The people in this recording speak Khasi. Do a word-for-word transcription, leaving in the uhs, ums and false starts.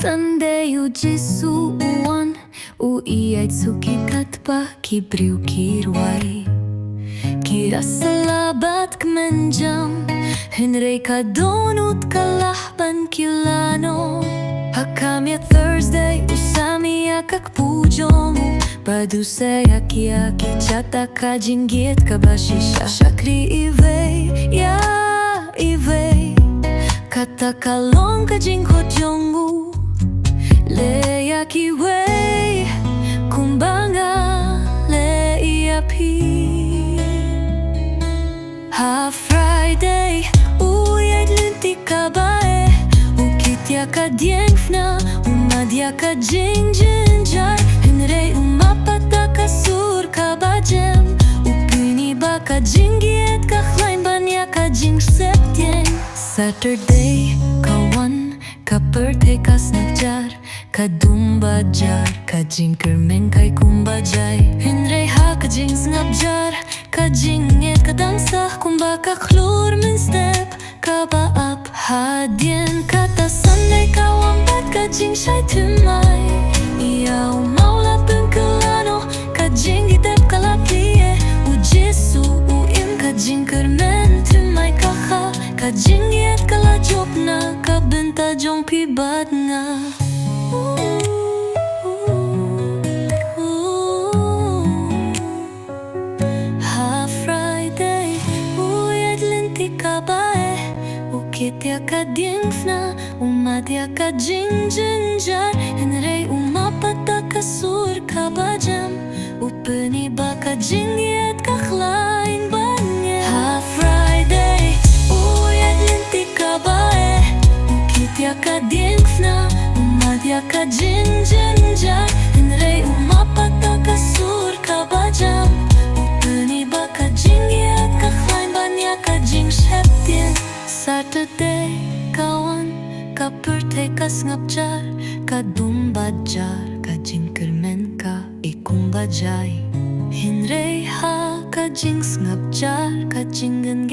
Sunday u Jisu u wan, u ïaid suk ki katba ki briew ki rwai. Ki la sla bad kmen jam, hynrei ka dohnud ka lah ban kylla noh. Ha ka miet Thursday u sam ïa ka kpu jong u bad u sei ïa ki, ïa ki, jata ka jingïeit kaba shisha. Shakri iwei ïa iwei, kata ka long ka jingkhot jong u. Leh ïa kiwei kumba nga leh ïa phi. Ha Friday u ïaid lynti kaba eh, u kit ïa ka diengphna, u mad ïa ka jingjynjar, hynrei u map pat da ka sur kaba jem. U pyni ba ka jingïeit ka khlaiñ ban ïa ka jingseptieng. Saturday ka wan, ka pyrthei ka sngap jar, ka dum ba jar, ka jingkyrmen kai kumba jai. Hynrei ha ka jingsngap jar, ka jingïeit ka dang sah kumba ka khlur mynstep kaba ap. Hadien kata Sunday ka wan bad ka jingshai thymmai. Ïa u maw la pynkylla noh ka jingïadep ka la plie. U Jisu u im ka jingkyrmen thymmai ka kha, ka jingïeit ka la jop na ka bynta jong phi bad nga. Ha Friday u ïaid lynti kaba eh, u kit ïa ka diengphna, u mad ïa ka jingjynjar, hynrei u map pat da ka sur kaba jem. U pyni ba ka jingïeit ka khlaiñ ban ïa. Ha Friday u ïaid lynti kaba eh, u kit ïa ka diengphna, u mad ïa ka jingjynjar, hynrei u map pat da ka sur kaba jem. U pyni ba ka jingïeit ka khlaiñ ban ïa ka jingseptieng. Saturday ka wan, ka pyrthei ka sngap jar, ka dum ba jar, ka jingkyrmen ka i kumba jai. Hynrei ha ka jingsngap jar, ka jingkyrmen